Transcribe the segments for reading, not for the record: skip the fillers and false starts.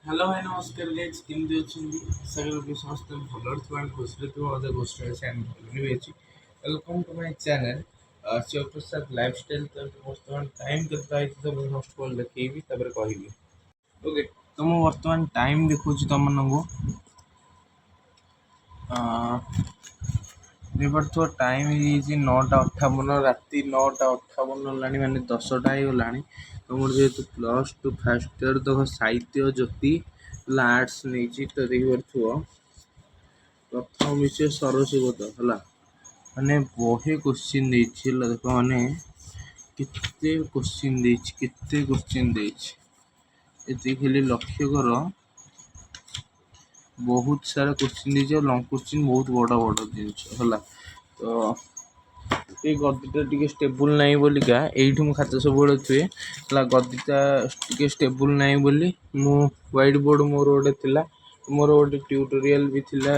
Hello ଭାଇ, ନମସ୍କାର guys. କେମିତି ଅଛନ୍ତି? ଆଶା କରୁଛି ସମସ୍ତେ ଭଲରେ ଥିବ ଆଣ୍ଡ ଖୁସିରେ ଥିବ। ଅଦା ଖୁସିରେ ଅଛି ଆଣ୍ଡ ଭଲରେ ବି ଅଛି। Welcome to my channel Shivaprasad Lifestyle. ତ ଏବେ ବର୍ତ୍ତମାନ ଟାଇମ୍ କେତେଟା ହେଇଛି, ତ ମୁଁ ଫାଷ୍ଟ ଅଫ୍ ଅଲ୍ ଦେଖେଇବି, ତାପରେ କହିବି। ଓକେ, ତ ମୁଁ ବର୍ତ୍ତମାନ ଟାଇମ୍ ଦେଖାଉଛି ତୁମମାନଙ୍କୁ। ଦେଖିପାରୁଥିବ, ଟାଇମ୍ ହେଇଯାଇଛି 9:58। ରାତି 9:58 ହେଲାଣି, ମାନେ 10ଟା ହେଇଗଲାଣି। ତ ମୋର ଯେହେତୁ +2 ଫାର୍ଷ୍ଟ ଇୟର୍, ତ ସାହିତ୍ୟ ଜ୍ୟୋତି ହେଲା, ଆର୍ଟ୍ସ ନେଇଛି। ତ ଦେଖିପାରୁଥିବ, ପ୍ରଥମ ବିଷୟ ସରସୀ ବୋଧ ହେଲା, ମାନେ ବହେ କୋଶ୍ଚିନ୍ ଦେଇଛି ହେଲା। ଦେଖ, ମାନେ କେତେ କୋଶ୍ଚିନ୍ ଦେଇଛି, କେତେ କୋଶ୍ଚିନ୍ ଦେଇଛି, ଏତିକି ଖାଲି ଲକ୍ଷ୍ୟ କର। ବହୁତ ସାରା କୋଶ୍ଚିନ୍ ଦେଇଛି ଆଉ ଲଙ୍ଗ କୋଶ୍ଚିନ୍, ବହୁତ ବଡ଼ ବଡ଼ ଜିନିଷ ହେଲା। ତ ଏଇ ଗଦିଟା ଟିକେ ଷ୍ଟେବୁଲ୍ ନାହିଁ ବୋଲିକା ଏଇଠି ମୁଁ ଖାତା ସବୁବେଳେ ଥୁଏ ହେଲା। ଗଦିଟା ଟିକେ ଷ୍ଟେବୁଲ୍ ନାହିଁ ବୋଲି ମୁଁ ହ୍ୱାଇଟ୍ ବୋର୍ଡ଼ ମୋର ଗୋଟେ ଥିଲା, ମୋର ଗୋଟେ ଟ୍ୟୁଟୋରିଆଲ୍ ବି ଥିଲା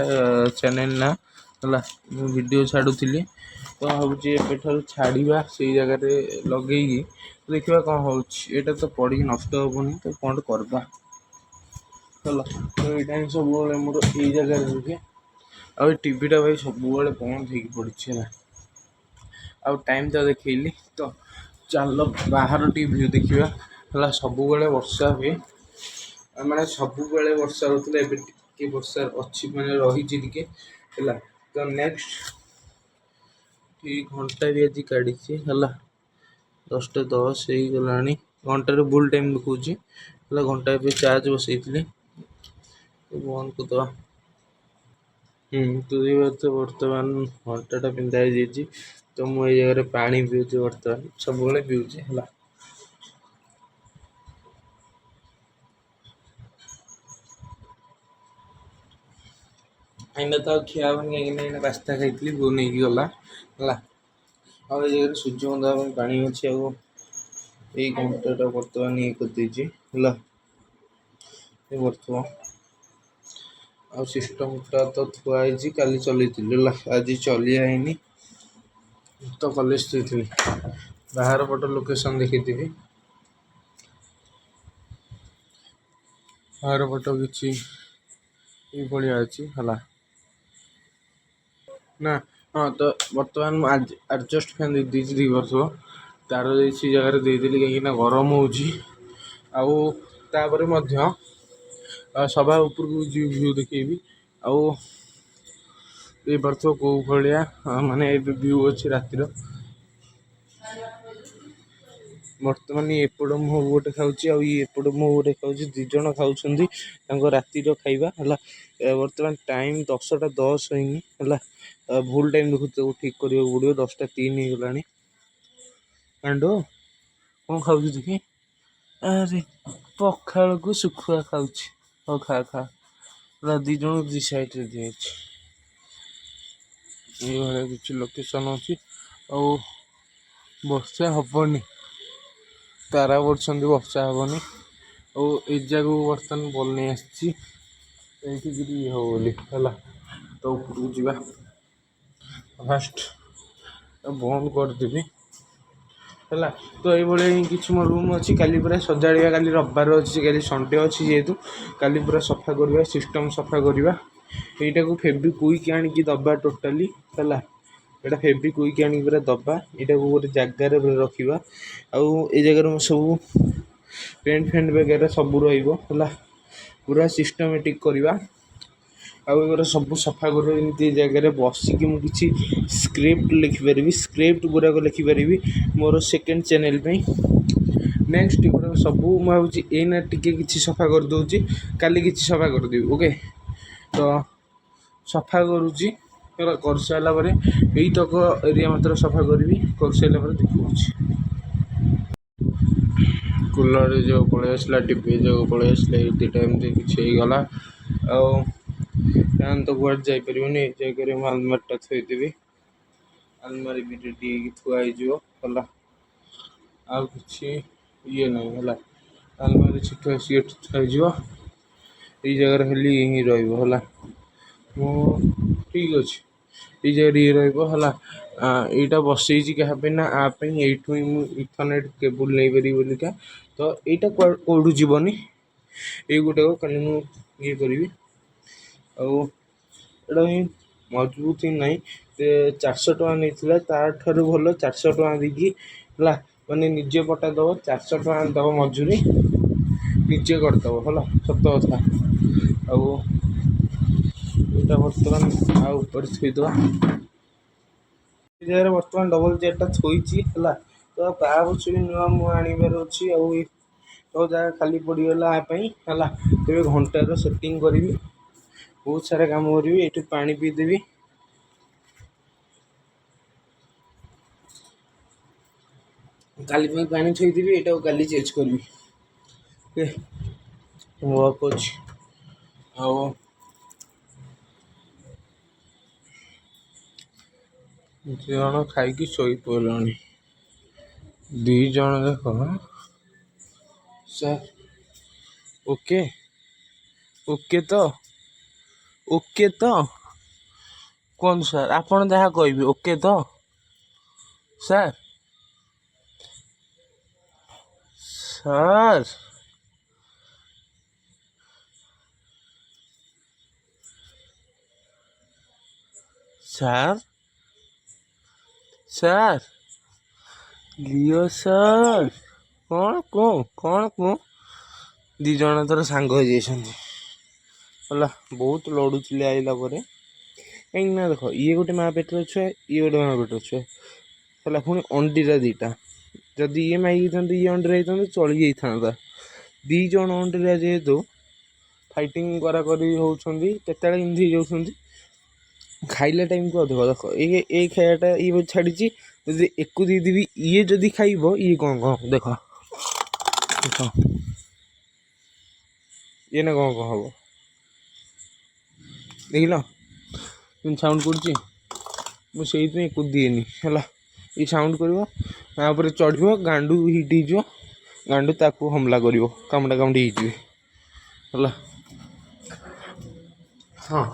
ଚ୍ୟାନେଲ୍ ନା ହେଲା, ମୁଁ ଭିଡ଼ିଓ ଛାଡ଼ୁଥିଲି। ତ ଭାବୁଛି ଏବେଠାରୁ ଛାଡ଼ିବା ସେଇ ଜାଗାରେ ଲଗେଇକି, ଦେଖିବା କ'ଣ ହେଉଛି। ଏଇଟା ତ ପଡ଼ିକି ନଷ୍ଟ ହେବନି, ତ କ'ଣ ଗୋଟେ କରିବା ହେଲା। ତ ଏଇଟା ହିଁ ସବୁବେଳେ ମୋର ଏଇ ଜାଗାରେ ରୁହେ। ଆଉ ଏ ଟିଭିଟା ଭାଇ ସବୁବେଳେ ବନ୍ଦ ହେଇକି ପଡ଼ିଛି ହେଲା। ଆଉ ଟାଇମ୍ ତ ଦେଖେଇଲି, ତ ଚାଲ ବାହାର ଟିକେ ଭ୍ୟୁ ଦେଖିବା ହେଲା। ସବୁବେଳେ ବର୍ଷା ହୁଏ, ମାନେ ସବୁବେଳେ ବର୍ଷା ହେଉଥିଲା, ଏବେ ଟିକେ ବର୍ଷା ଅଛି, ମାନେ ରହିଛି ଟିକେ ହେଲା। ତ ନେକ୍ସଟ ଘଣ୍ଟା ବି ଆଜି କାଢ଼ିଛି ହେଲା। 10:10 ହେଇଗଲାଣି। ଘଣ୍ଟାରେ ଭୁଲ ଟାଇମ୍ ଦେଖାଉଛି ହେଲା। ଘଣ୍ଟା ଏବେ ଚାର୍ଜ ବସେଇଥିଲି, ତ ବନ୍ଦ କରିଦେବା। ତ ତ ବର୍ତ୍ତମାନ ଘଣ୍ଟାଟା ପିନ୍ଧା ହେଇଯାଇଛି। ତ ମୁଁ ଏଇ ଜାଗାରେ ପାଣି ପିଉଛି, ବର୍ତ୍ତମାନ ସବୁବେଳେ ପିଉଛି ହେଲା। ଏଇନା ତ ଆଉ ଖିଆ ହେବନି, କାହିଁକିନା ଏଇନା ପାସ୍ତା ଖାଇଥିଲି, ବୋଉ ନେଇକି ଗଲା ହେଲା। ଆଉ ଏଇ ଜାଗାରେ ସୂର୍ଯ୍ୟଙ୍କୁ ଦେବା ପାଇଁ ପାଣି ଅଛି। ଆଉ ଏଇ ଘଣ୍ଟାଟା ବର୍ତ୍ତମାନ ଇଏ କରିଦେଇଛି ହେଲା ବର୍ତ୍ତମାନ। ଆଉ ସିଷ୍ଟମ୍ଟା ତ ଥୁଆ ହେଇଛି, କାଲି ଚଲେଇଥିଲି ହେଲା, ଆଜି ଚଲିଆ ହେଇନି, ତ କଲେଜ ଯାଇଥିଲି। ବାହାର ପଟ ଲୋକେସନ୍ ଦେଖିଥିବି। ବାହାର ପଟ କିଛି ଏଇଭଳିଆ ଅଛି ହେଲା ନା? ହଁ, ତ ବର୍ତ୍ତମାନ ମୁଁ ଆଡ଼ଜଷ୍ଟ ଫ୍ୟାନ୍ ଦେଇଦେଇଛି 2 ବର୍ଷ ତାର ସେଇ ଜାଗାରେ ଦେଇଦେଲି, କାହିଁକିନା ଗରମ ହେଉଛି। ଆଉ ତାପରେ ମଧ୍ୟ ସଭା ଉପରକୁ ଯିବି, ଭ୍ୟୁ ଦେଖେଇବି। ଆଉ ଦେଖିପାରୁଥିବ କେଉଁ ଭଳିଆ ମାନେ ଏବେ ଭ୍ୟୁ ଅଛି ରାତିର। ବର୍ତ୍ତମାନ ଇଏ ଏପଟ ମୁହଁ ଗୋଟେ ଖାଉଛି ଆଉ ଇଏ ଏପଟ ମୁହଁ ଗୋଟେ ଖାଉଛି। ଦୁଇ ଜଣ ଖାଉଛନ୍ତି ତାଙ୍କ ରାତିର ଖାଇବା ହେଲା। ବର୍ତ୍ତମାନ ଟାଇମ୍ 10:10 ହେଇନି ହେଲା। ଭୁଲ ଟାଇମ୍ ଦେଖୁଛି, ତାକୁ ଠିକ୍ କରିବାକୁ ପଡ଼ିବ। 10:03 ହେଇଗଲାଣି। କାଣ୍ଡ କ'ଣ ଖାଉଛୁ ଦେଖି? ଆରେ, ପଖାଳକୁ ଶୁଖୁଆ ଖାଉଛି। ହଉ, ଖା ଖା ହେଲା। ଦୁଇ ଜଣଙ୍କୁ ଦୁଇ ସାଇଡ଼୍ରେ ଦିଆଯାଇଛି। ଏଇଭଳିଆ କିଛି ଲୋକେସନ୍ ଅଛି। ଆଉ ବର୍ଷା ହବନି, ତାରା ପଡ଼ୁଛନ୍ତି, ବର୍ଷା ହବନି। ଆଉ ଏଇ ଜାଗାକୁ ବର୍ତ୍ତମାନ ବଲ୍ ନେଇ ଆସିଛି, ଏଇଠିକିରି ଇଏ ହବ ବୋଲି ହେଲା। ତ ଉପରକୁ ଯିବା, ଫାଷ୍ଟ ବନ୍ଦ କରିଦେବି ହେଲା। ତ ଏଇଭଳିଆ ହିଁ କିଛି ମୋ ରୁମ୍ ଅଛି। କାଲି ପୁରା ସଜାଡ଼ିବା, କାଲି ରବିବାର ଅଛି, କାଲି ସଣ୍ଡେ ଅଛି ଯେହେତୁ, କାଲି ପୁରା ସଫା କରିବା, ସିଷ୍ଟମ୍ ସଫା କରିବା। ଏଇଟାକୁ ଫେବିକୁଇକ୍ ଆଣିକି ଦେବା ଟୋଟାଲି ହେଲା। ଏଇଟା ଫେବିକୁଇକ୍ ଆଣିକି ପୁରା ଦେବା। ଏଇଟାକୁ ଗୋଟେ ଜାଗାରେ ପୁରା ରଖିବା। ଆଉ ଏଇ ଜାଗାରେ ମୁଁ ସବୁ ପେଣ୍ଟ ଫେଣ୍ଟ ବଗେରା ସବୁ ରହିବ ହେଲା। ପୁରା ସିଷ୍ଟମେଟିକ୍ କରିବା। ଆଉ ଏଗୁଡ଼ା ସବୁ ସଫା କରିବା, ଯେମିତି ଏ ଜାଗାରେ ବସିକି ମୁଁ କିଛି ସ୍କ୍ରିପ୍ଟ ଲେଖିପାରିବି, ସ୍କ୍ରିପ୍ଟ ଗୁଡ଼ାକ ଲେଖିପାରିବି ମୋର ସେକେଣ୍ଡ ଚ୍ୟାନେଲ୍ ପାଇଁ। ନେକ୍ସଟ ଏଗୁଡ଼ାକ ସବୁ ମୁଁ ଭାବୁଛି ଏଇନା ଟିକେ କିଛି ସଫା କରିଦେଉଛି, କାଲି କିଛି ସଫା କରିଦେବି। ଓକେ, ତ ସଫା କରୁଛି ହେଲା। କରିସାରିଲା ପରେ ଏଇତକ ଏରିଆ ମାତ୍ର ସଫା କରିବି। କରିସାରିଲା ପରେ ଦେଖାଉଛି। କୁଲର୍ ଯେଉଁ ପଳେଇ ଆସିଲା, ଟିଭି ଯେଉଁ ପଳେଇ ଆସିଲା, ଏଇ ଦୁଇଟା ଏମିତି କିଛି ହେଇଗଲା। ଆଉ ଫ୍ୟାନ୍ ତ କୁଆଡ଼େ ଯାଇପାରିବନି। ଏଇ ଜାଗାରେ ମୁଁ ଆଲମାରିଟା ଥୋଇଦେବି। ଆଲମାରି ବି ରେଡ଼ି ହେଇକି ଥୁଆ ହେଇଯିବ ହେଲା। ଆଉ କିଛି ଇଏ ନାହିଁ ହେଲା। ଆଲମାରି ସେଠୁ ଆସିକି ଏଠି ଥୁଆ ହେଇଯିବ। ଏଇ ଜାଗାରେ ଖାଲି ଇଏ ହିଁ ରହିବ ହେଲା। ମୁଁ ଠିକ୍ ଅଛି, ଏଇ ଜାଗାରେ ଇଏ ରହିବ ହେଲା। ଏଇଟା ବସେଇଛି କାହା ପାଇଁ ନା ଆ ପାଇଁ, ଏଇଠୁ ହିଁ ମୁଁ ଇଥରନେଟ୍ କେବୁଲ୍ ନେଇପାରିବି ବୋଲିକା। ତ ଏଇଟା କେଉଁଠୁ ଯିବନି। ଏଇ ଗୋଟାକ କାଲି ମୁଁ ଇଏ କରିବି। ଆଉ ଏଇଟା ହିଁ ମଜବୁତ ହିଁ ନାହିଁ। ସେ 400 ଟଙ୍କା ନେଇଥିଲା, ତାଠାରୁ ଭଲ 400 ଟଙ୍କା ଦେଇକି ହେଲା ମାନେ ନିଜେ ପଟା ଦେବ, 400 ଟଙ୍କା ଦେବ ମଜୁରୀ, ନିଜେ କରିଦେବ ହେଲା, ସତ କଥା। ଆଉ ଏଇଟା ବର୍ତ୍ତମାନ ଆଉ ଉପରେ ଥୋଇଦେବା। ଏ ଜାଗାରେ ବର୍ତ୍ତମାନ ଡବଲ୍ ଚେୟାରଟା ଥୋଇଛି ହେଲା। ତ ପାପୋଛ ବି ନୂଆ ମୁଁ ଆଣିବାର ଅଛି। ଆଉ ଏ ତ ଜାଗା ଖାଲି ପଡ଼ିଗଲା ଆ ପାଇଁ ହେଲା। ତେବେ ଘଣ୍ଟାର ସେଟିଂ କରିବି, ବହୁତ ସାରା କାମ କରିବି। ଏଇଠୁ ପାଣି ପିଇଦେବି। କାଲି ପାଇଁ ପାଣି ଥୋଇଦେବି, ଏଇଟାକୁ କାଲି ଚେଞ୍ଜ କରିବି। ଓକେ, ୱାର୍କ ଅଛି। ଆଉ 2 ଜଣ ଖାଇକି ଶୋଇପଡ଼ିଲେଣି, 2 ଜଣ ଯାକ। ସାର୍, ଓକେ ଓକେ ତ ଓକେ ତ କୁହନ୍ତୁ ସାର୍, ଆପଣ ଯାହା କହିବେ। ଓକେ ତ sir? Sir, sir, sir, Leo sir, କ'ଣ କୁହ, କ'ଣ କୁହ? 2 ଜଣ ତାର ସାଙ୍ଗ ହେଇଯାଇଛନ୍ତି ହେଲା। ବହୁତ ଲଢ଼ୁଥିଲେ ଆଇଲା ପରେ, କାହିଁକି ନା ଦେଖ, ଇଏ ଗୋଟେ ମା ପେଟର ଛୁଆ, ଇଏ ଗୋଟେ ମା ପେଟର ଛୁଆ ହେଲା, ପୁଣି ଅଣ୍ଡିରା 2ଟା। ଯଦି ଇଏ ମାଇ ହେଇଥାନ୍ତେ, ଇଏ ଅଣ୍ଡିରା ହେଇଥାନ୍ତେ, ଚଳି ଯାଇଥାନ୍ତା। 2 ଜଣ ଅଣ୍ଡିରା ଯେହେତୁ ଫାଇଟିଂ କରାକରି ହେଉଛନ୍ତି, କେତେବେଳେ ଏମିତି ହେଇଯାଉଛନ୍ତି। ଖାଇଲା ଟାଇମ୍କୁ ଅଧିକ ଦେଖ, ଏଇ ଖାଇବାଟା ଇଏ ଛାଡ଼ିଛି, ଯଦି ଏକୁ ଦେଇଦେବି, ଇଏ ଯଦି ଖାଇବ, ଇଏ କ'ଣ କ'ଣ ଦେଖ ଦେଖ, ଇଏ ନା କ'ଣ କ'ଣ ହବ ଦେଖିଲ, କେମିତି ସାଉଣ୍ଡ କରୁଛି। ମୁଁ ସେଇଥିପାଇଁ ଏକୁ ଦିଏନି ହେଲା। ଏଇ ସାଉଣ୍ଡ କରିବ, ତାପରେ ଚଢ଼ିବ, ଗାଣ୍ଡୁ ହିଟ୍ ହେଇଯିବ, ଗାଣ୍ଡୁ ତାକୁ ହମଲା କରିବ, କାମୁଡ଼ା କାମୁଡ଼ି ହେଇଯିବେ ହେଲା। ହଁ,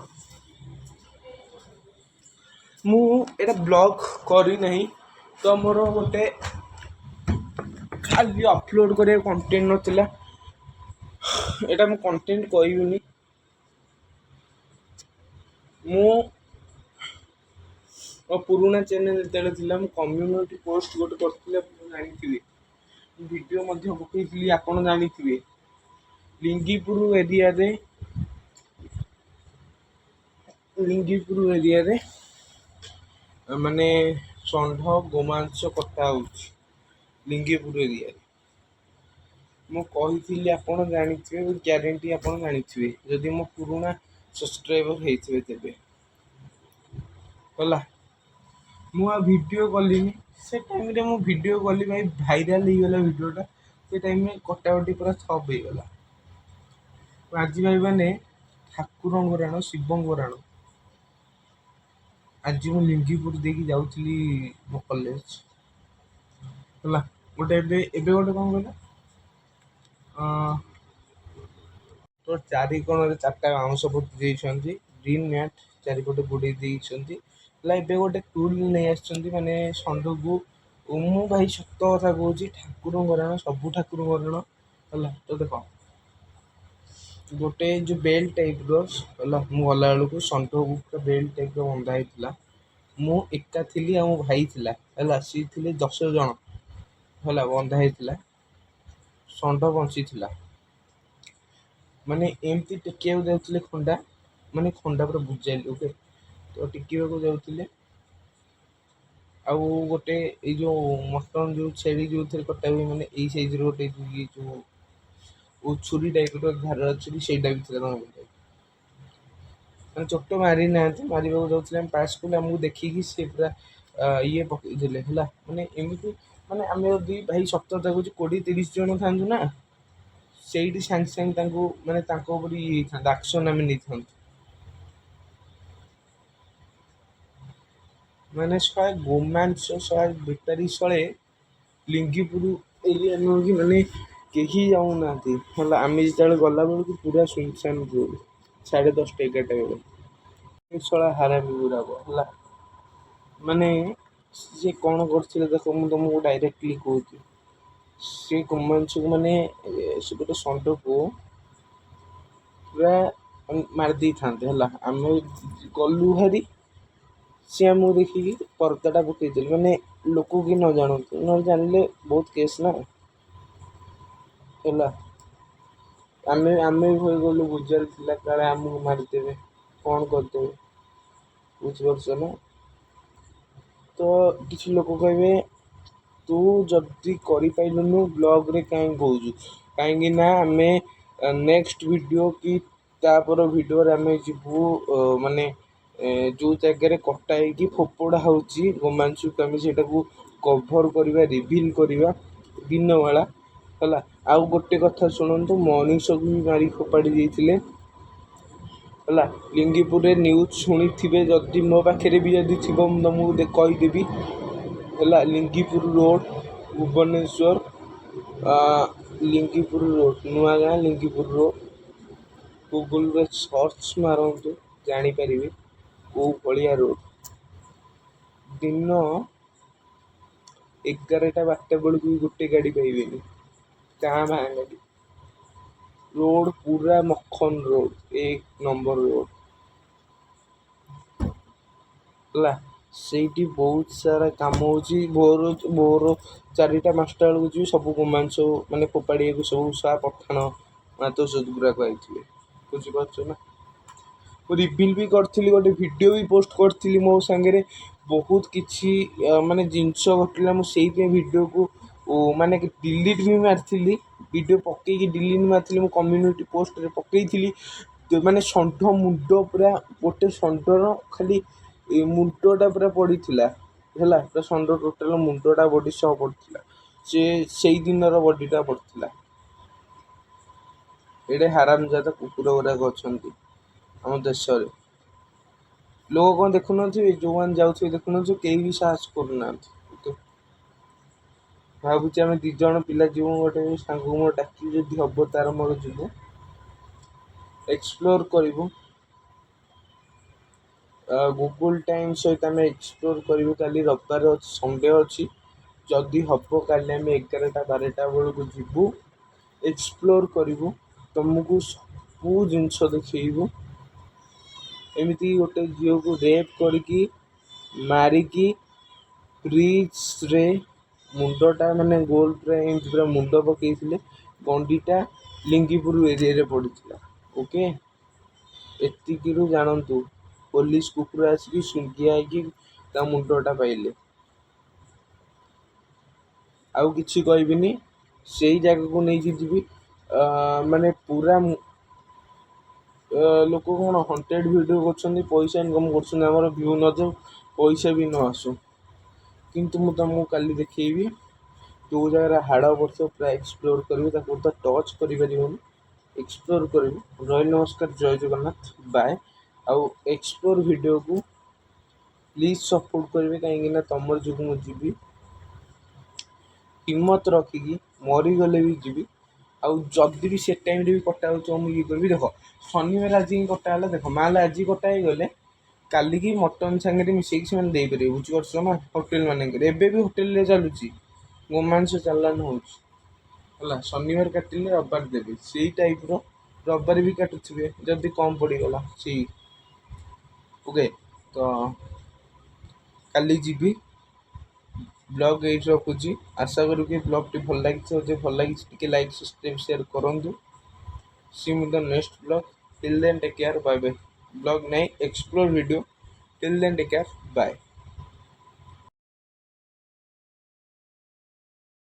ମୁଁ ଏଇଟା ବ୍ଲଗ୍ କରିନାହିଁ ତ ମୋର ଗୋଟେ ଖାଲି ଅପଲୋଡ଼ କରିବାକୁ କଣ୍ଟେଣ୍ଟ ନଥିଲା। ଏଇଟା ମୁଁ କଣ୍ଟେଣ୍ଟ କହିବିନି। ମୁଁ ମୋ ପୁରୁଣା ଚ୍ୟାନେଲ୍ ଯେତେବେଳେ ଥିଲା, ମୁଁ କମ୍ୟୁନିଟି ପୋଷ୍ଟ ଗୋଟେ କରିଥିଲି, ଆପଣ ଜାଣିଥିବେ। ମୁଁ ଭିଡ଼ିଓ ମଧ୍ୟ ପକେଇଥିଲି, ଆପଣ ଜାଣିଥିବେ। ଲିଙ୍ଗିପୁର ଏରିଆରେ ମାନେ ଷଣ୍ଢ ଗୋମାଂସ କଟା ହେଉଛି ଲିଙ୍ଗିପୁର ଏରିଆରେ, ମୁଁ କହିଥିଲି, ଆପଣ ଜାଣିଥିବେ, ଗ୍ୟାରେଣ୍ଟି ଆପଣ ଜାଣିଥିବେ, ଯଦି ମୋ ପୁରୁଣା ସବସ୍କ୍ରାଇବର ହେଇଥିବେ ତେବେ ହେଲା। ମୁଁ ଆଉ ଭିଡ଼ିଓ କଲିନି। ସେ ଟାଇମ୍ରେ ମୁଁ ଭିଡ଼ିଓ କଲି ଭାଇ, ଭାଇରାଲ୍ ହେଇଗଲା ଭିଡ଼ିଓଟା। ସେ ଟାଇମ୍ରେ କଟାକଟି ପୁରା ଠପ୍ ହେଇଗଲା। ଆଜି ଭାଇ ମାନେ ଠାକୁରଙ୍କ ରାଣ, ଶିବଙ୍କ ରାଣ, ଆଜି ମୁଁ ଲିଙ୍ଗିପୁର ଦେଇକି ଯାଉଥିଲି ମୋ କଲେଜ ହେଲା। ଗୋଟେ ଏବେ ଏବେ ଗୋଟେ କ'ଣ କହିଲ, ତ ଚାରି କୋଣରେ ଚାରିଟା ବାଉଁଶ ପୋତି ଦେଇଛନ୍ତି, ଗ୍ରୀନ୍ ମ୍ୟାଟ୍ ଚାରିପଟେ ଗୁଡ଼େଇ ଦେଇଛନ୍ତି ହେଲା। ଏବେ ଗୋଟେ ଟୁଲ୍ ନେଇ ଆସିଛନ୍ତି, ମାନେ ଷଣ୍ଢକୁ। ମୁଁ ଭାଇ ସତ କଥା କହୁଛି, ଠାକୁରଙ୍କ ରାଣ, ସବୁ ଠାକୁରଙ୍କ ରାଣ ହେଲା। ତ ଦେଖ, ଗୋଟେ ଯେଉଁ ବେଲ୍ଟ ଟାଇପ୍ର ହେଲା, ମୁଁ ଗଲାବେଳକୁ ଷଣ୍ଢକୁ ପୁରା ବେଲ୍ଟ ଟାଇପ୍ର ବନ୍ଧା ହେଇଥିଲା। ମୁଁ ଏକା ଥିଲି ଆଉ ମୋ ଭାଇ ଥିଲା ହେଲା, ସିଏ ଥିଲେ 10 ଜଣ ହେଲା, ବନ୍ଧା ହେଇଥିଲା। ଷଣ୍ଢ ବଞ୍ଚିଥିଲା। ମାନେ ଏମିତି ଟେକିବାକୁ ଯାଉଥିଲେ ଖଣ୍ଡା, ମାନେ ଖଣ୍ଡା ପୁରା ବୁଜାଇଲି, ଓକେ, ତ ଟେକିବାକୁ ଯାଉଥିଲେ। ଆଉ ଗୋଟେ ଏଇ ଯେଉଁ ମଟନ୍ ଯେଉଁ ଛେଳି ଯେଉଁଥିରେ କଟା ହୁଏ, ମାନେ ଏଇ ସାଇଜ୍ର ଗୋଟେ ଇଏ ଯେଉଁ ଛୁରୀ ଟାଇପ୍ର ଧାର ଛୁରୀ, ସେଇଟା ବି ଥିଲା ତାଙ୍କ ପାଖରେ। ମାନେ ଚୋଟ ମାରି ନାହାନ୍ତି, ମାରିବାକୁ ଯାଉଥିଲେ, ଆମେ ପାସ୍ କଲୁ। ଆମକୁ ଦେଖିକି ସେ ପୁରା ଇଏ ପକେଇଥିଲେ ହେଲା। ମାନେ ଏମିତି ମାନେ ଆମେ ଯଦି ଭାଇ ସତ କଥା କହୁଛି, 20-30 ଜଣ ଥାନ୍ତୁ ନା, ସେଇଠି ସାଙ୍ଗେ ସାଙ୍ଗେ ତାଙ୍କୁ ମାନେ ତାଙ୍କ ଉପରେ ଇଏ ହେଇଥାନ୍ତା, ଆକ୍ସନ୍ ଆମେ ନେଇଥାନ୍ତୁ। ମାନେ ଶଳା ଗୋମାଂସ, ଶଳା ବେପାରୀ ଶଳେ ଲିଙ୍ଗିପୁର ଏରିଆ ନୁହଁ କି, ମାନେ କେହି ଯାଉନାହାନ୍ତି ହେଲା। ଆମେ ଯେତେବେଳେ ଗଲାବେଳକୁ ପୁରା ସୁନସାନ ରୋଡ଼, 10:30-11ଟା ବେଳେ। ଶଳା ହାରାମି ଗୁଡ଼ାକ ହେଲା। ମାନେ ସିଏ କ'ଣ କରିଥିଲେ ଦେଖ, ମୁଁ ତୁମକୁ ଡାଇରେକ୍ଟଲି କହୁଛି। ସେ ଗୋମାଂସକୁ ମାନେ ସେ ଗୋଟେ ଷଣ୍ଢକୁ ପୁରା ମାରି ଦେଇଥାନ୍ତେ ହେଲା। ଆମେ ଗଲୁ ଭାରି, ସିଏ ଆମକୁ ଦେଖିକି ପରଦାଟା ପକେଇଦେଲେ, ମାନେ ଲୋକ କି ନ ଜାଣନ୍ତୁ, ନହେଲେ ଜାଣିଲେ ବହୁତ କେସ୍ ନା ହେଲା। ଆମେ ବି ହୋଇଗଲୁ, ଗୁଜର ଥିଲା, କାଳେ ଆମକୁ ମାରିଦେବେ, କ'ଣ କରିଦେବେ, ବୁଝିପାରୁଛ ନା? ତ କିଛି ଲୋକ କହିବେ, ତୁ ଯଦି କରିପାରିଲୁନୁ ବ୍ଲଗ୍ରେ କାହିଁ କହୁଛୁ? କାହିଁକି ନା ଆମେ ନେକ୍ସଟ ଭିଡ଼ିଓ କି ତାପର ଭିଡ଼ିଓରେ ଆମେ ଯିବୁ, ମାନେ ଯେଉଁ ଜାଗାରେ କଟା ହେଇକି ଫୋପଡ଼ା ହେଉଛି ଗୋମାଂସକୁ, ଆମେ ସେଇଟାକୁ କଭର୍ କରିବା, ରିଭିଲ୍ କରିବା ଦିନବେଳା ହେଲା। ଆଉ ଗୋଟେ କଥା ଶୁଣନ୍ତୁ, ମଣିଷକୁ ବି ମାରି ଫୋପାଡ଼ି ଦେଇଥିଲେ ହେଲା ଲିଙ୍ଗିପୁରରେ। ନ୍ୟୁଜ୍ ଶୁଣିଥିବେ ଯଦି, ମୋ ପାଖରେ ବି ଯଦି ଥିବ ମୁଁ ତୁମକୁ କହିଦେବି ହେଲା। Lingipur road, Bhubaneswar, Lingipur road, Nuagaon Lingipur road, ଗୁଗୁଲରେ ସର୍ଚ୍ଚ ମାରନ୍ତୁ, ଜାଣିପାରିବେ କେଉଁ ଭଳିଆ ରୋଡ଼। ଦିନ 11ଟା 12ଟା ବେଳକୁ ବି ଗୋଟେ ଗାଡ଼ି ପାଇବେନି, କାଁ ଭାଁ ଗାଡ଼ି। ରୋଡ଼ ପୁରା ମଖନ ରୋଡ଼, ଏକ ନମ୍ବର ରୋଡ଼ ହେଲା। ସେଇଠି ବହୁତ ସାରା କାମ ହେଉଛି। ଭୋର ଭୋର 4ଟା 5ଟା ବେଳକୁ ଯିବି, ସବୁ ଗୋମାଂସ ମାନେ ଫୋପାଡ଼ିବାକୁ ସବୁ ଶଳା ପଠାଣ ମାଦରଚୋଦ ଗୁଡ଼ାକ ଆଇଥିବେ, ବୁଝିପାରୁଛ ନା? ମୁଁ ରିଭିଲ୍ ବି କରିଥିଲି, ଗୋଟେ ଭିଡ଼ିଓ ବି ପୋଷ୍ଟ କରିଥିଲି। ମୋ ସାଙ୍ଗରେ ବହୁତ କିଛି ମାନେ ଜିନିଷ ଘଟିଲା। ମୁଁ ସେଇଥିପାଇଁ ଭିଡ଼ିଓକୁ ମାନେ ଡିଲିଟ୍ ବି ମାରିଥିଲି, ଭିଡ଼ିଓ ପକେଇକି ଡିଲିଟ୍ ମାରିଥିଲି। ମୁଁ କମ୍ୟୁନିଟି ପୋଷ୍ଟରେ ପକେଇଥିଲି, ମାନେ ଷଣ୍ଢ ମୁଣ୍ଡ ପୁରା, ଗୋଟେ ଷଣ୍ଢର ଖାଲି ଏ ମୁଣ୍ଡଟା ପୁରା ପଡ଼ିଥିଲା ହେଲା। ପୁରା ଷଣ୍ଢ ଟୋଟାଲ ମୁଣ୍ଡଟା ବଡ଼ି ସହ ପଡ଼ିଥିଲା। ସେ ସେଇ ଦିନର ବଡ଼ିଟା ପଡ଼ିଥିଲା। ଏଡ଼େ ହାରାମଜାଦା କୁକୁର ଗୁଡ଼ାକ ଅଛନ୍ତି ଆମ ଦେଶରେ। ଲୋକ କ'ଣ ଦେଖୁନଥିବେ? ଯେଉଁମାନେ ଯାଉଥିବେ ଦେଖୁନଥିବେ? କେହି ବି ସାହସ କରୁନାହାନ୍ତି। ଓକେ, ଭାବୁଛି ଆମେ 2 ଜଣ ପିଲା ଯିବୁ। ଗୋଟେ ସାଙ୍ଗକୁ ମୋର ଡାକିବି, ଯଦି ହେବ ତାର ମୋର ଯିବୁ, ଏକ୍ସପ୍ଲୋର୍ କରିବୁ। ଗୁଗୁଲ୍ ଟାଇମ୍ ସହିତ ଆମେ ଏକ୍ସପ୍ଲୋର୍ କରିବୁ। କାଲି ରବିବାର ଅଛି, ସଣ୍ଡେ ଅଛି। ଯଦି ହେବ କାଲି ଆମେ 11ଟା 12ଟା ବେଳକୁ ଯିବୁ, ଏକ୍ସପ୍ଲୋର୍ କରିବୁ, ତୁମକୁ ସବୁ ଜିନିଷ ଦେଖେଇବୁ। ଏମିତି ଗୋଟେ ଝିଅକୁ ରେପ୍ କରିକି ମାରିକି ବ୍ରିଜ୍ରେ ମୁଣ୍ଡଟା ମାନେ ଗୋଲ ପୁରା ଏମିତି ପୁରା ମୁଣ୍ଡ ପକେଇଥିଲେ, ଗଣ୍ଡିଟା ଲିଙ୍ଗିପୁର ଏରିଆରେ ପଡ଼ିଥିଲା। ଓକେ, ଏତିକିରୁ ଜାଣନ୍ତୁ, ପୋଲିସ କୁକୁର ଆସିକି ଶୁଙ୍ଘି ହେଇକି ତା ମୁଣ୍ଡଟା ପାଇଲେ। ଆଉ କିଛି କହିବିନି। ସେଇ ଜାଗାକୁ ନେଇକି ଯିବି। ମାନେ ପୁରା ଲୋକ କ'ଣ ହଣ୍ଟେଡ଼ ଭିଡ଼ିଓ କରୁଛନ୍ତି, ପଇସା ଇନକମ୍ କରୁଛନ୍ତି। ଆମର ଭ୍ୟୁ ନ ଯାଉ, ପଇସା ବି ନ ଆସୁ, କିନ୍ତୁ ମୁଁ ତୁମକୁ କାଲି ଦେଖେଇବି ଯେଉଁ ଜାଗାରେ ହାଡ଼ ପଡ଼ିଥିବ। ପୁରା ଏକ୍ସପ୍ଲୋର୍ କରିବୁ, ତାକୁ ତ ଟଚ୍ କରିପାରିବନି, ଏକ୍ସପ୍ଲୋର୍ କରିବୁ। ରହିଲି, ନମସ୍କାର, ଜୟ ଜଗନ୍ନାଥ, ବାଏ। ଆଉ ଏକ୍ସପ୍ଲୋର୍ ଭିଡ଼ିଓକୁ ପ୍ଲିଜ୍ ସପୋର୍ଟ କରିବେ, କାହିଁକିନା ତମର ଯୋଗୁଁ ମୁଁ ଯିବି। ହିମ୍ମତ ରଖିକି ମରିଗଲେ ବି ଯିବି। ଆଉ ଯଦି ବି ସେ ଟାଇମ୍ରେ ବି କଟା ହେଉଥିବ, ମୁଁ ଇଏ କରିବି। ଦେଖ, ଶନିବାର ଆଜି ହିଁ କଟା ହେଲା। ଦେଖ, ମାଲ ଆଜି କଟା ହେଇଗଲେ କାଲିକି ମଟନ୍ ସାଙ୍ଗରେ ମିଶେଇକି ସେମାନେ ଦେଇପାରିବେ, ବୁଝିପାରୁଛ ନା? ହୋଟେଲ ମାନଙ୍କରେ ଏବେ ବି ହୋଟେଲରେ ଚାଲୁଛି, ଗୋମାଂସ ଚାଲାଣ ହେଉଛି ହେଲା। ଶନିବାର କାଟିଲେ ରବିବାର ଦେବେ, ସେଇ ଟାଇପ୍ର ରବିବାର ବି କାଟୁଥିବେ ଯଦି କମ୍ ପଡ଼ିଗଲା ସେଇ। ଓକେ, ତ କାଲି ଯିବି। ବ୍ଲଗ୍ ଏଇଠି ରଖୁଛି। ଆଶା କରୁଛି ବ୍ଲଗ୍ଟି ଭଲ ଲାଗିଥିବ। ଯଦି ଭଲ ଲାଗିଛି, ଟିକେ ଲାଇକ୍, ସବସ୍କ୍ରାଇବ୍, ସେୟାର କରନ୍ତୁ। See you in the next vlog. Till then, take care, bye bye. Vlog ନାହିଁ, explore video. Till then, take care, bye.